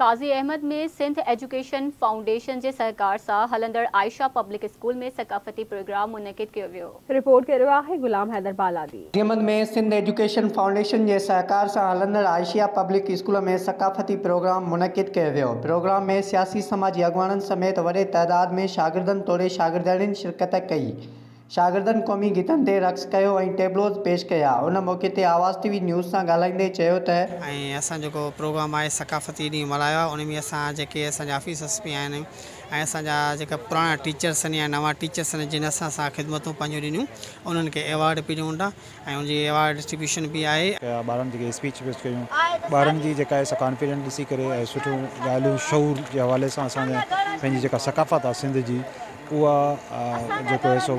Qazi Ahmed ۾ Sindh education foundation جي سهڪار سان هلندڙ عائشه پبلڪ اسڪول ۾ ثقافتي پروگرام منعقد ڪيو ويو. رپورٽ ڪري رهيو آهي غلام حيدر بالادي. قاضي احمد ۾ سنڌ ايجوڪيشن فائونڊيشن جي سهڪار سان هلندڙ عائشه پبلڪ اسڪول ۾ ثقافتي پروگرام منعقد ڪيو ويو. پروگرام ۾ سياسي سماجي اڳواڻن سميت وڏي تعداد ۾ شاگردن توڙي شاگردياڻين شرڪت ڪئي. شاگردن قومي گيتن تي رقص ڪيو ۽ ٽيبلوز پيش ڪيا. ان موقعي تي آواز ٽي وي نيوز سان ڳالهائيندي چيو ته. ۽ اسان جيڪو پروگرام آهي ثقافتي ڏينهن ملهايو آهي ان ۾ اسان جيڪي اسان جا آفيسرس به آهن ۽ اسان جا جيڪا پراڻا ٽيچرس آهن يا نوان ٽيچرس آهن جن اسان سان خدمتون پنهنجون ڏنيون انهن کي ايوارڊ به ڏيون ٿا ۽ ان جي ايوارڊ ڊسٽريبيوشن به آهي. ڪيا ٻارن جيڪي اسپيچ پيش ڪيون ٻارن جي جيڪا آهي سا ڪانفيڊنٽ ڏسي ڪري ۽ سٺيون ڳالهيون شعور جي حوالي سان اسان جا پنهنجي جيڪا ثقافت آهي سنڌ جي اها جيڪو آهي سو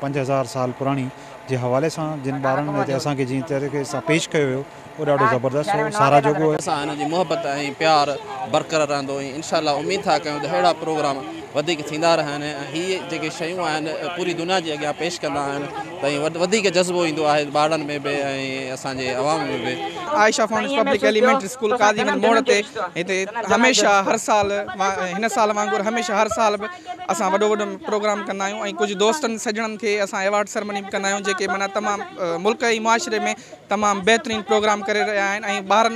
5000 سال پراڻي جي حوالي سان جن ٻارن هتي اسان کي جنهن طريقي سان پيش ڪيو ويو اهو ڏاڍو زبردست هو ساراهه جوڳو هو. سان هن جي محبت ۽ پيار برقرار رهندو ۽ انشاء الله اميد ٿا ڪيون ته اهڙا پروگرام وڌيڪ ٿيندا رهن ۽ هي جيڪي شيون آهن پوري دنيا جي اڳيان پيش ڪندا آهن ته ائين وڌيڪ جذبو ايندو آهي ٻارڙن ۾ به ۽ اسان جي عوام ۾ به. Ayesha foundation public elementary school Qazi Ahmed موڙ تي هتي هميشه هر سال هن سال وانگر هميشه هر سال به اسان وڏو وڏو پروگرام ڪندا آهيون ۽ ڪجهه دوستن سڄڻن کي اسان ايوارڊ سرمني به ڪندا آهيون جيڪي معنيٰ تمام ملڪ ۽ معاشري ۾ تمام بهترين پروگرام ڪري رهيا آهن ۽ ٻارن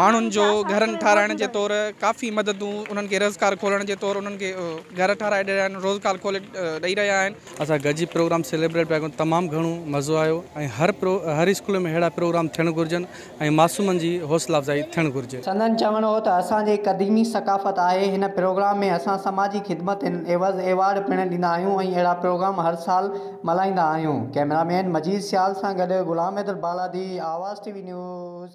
ماڻهن جو گهرن ٺاراهڻ جي طور ڪافي مددون انهن کي روزگار کولڻ جي طور انهن کي گهر ٺاراهي ڏئي رهيا آهن روزگار کولي ڏئي رهيا آهن. اسان گڏجي پروگرام سيليبريٽ پيا ڪيون تمام گهڻو مزو آيو ۽ هر پرو هر اسڪول ۾ اهڙا پروگرام ٿيڻ گهرجن ۽ معصومن جي حوصلا افزائي ٿيڻ گهرجي. سندن چوڻ هو ته اسان جي قديمي ثقافت آهي هن پروگرام ۾ اسان سماجي خدمتن عيوض ايوارڊ پڻ ڏيندا آهيون ۽ اهڙا پروگرام هر سال ملهائيندا آهيون. ڪئميرا مين مجيد سيال سان گڏ Ghulam Haider Baladi, Awaz T V news.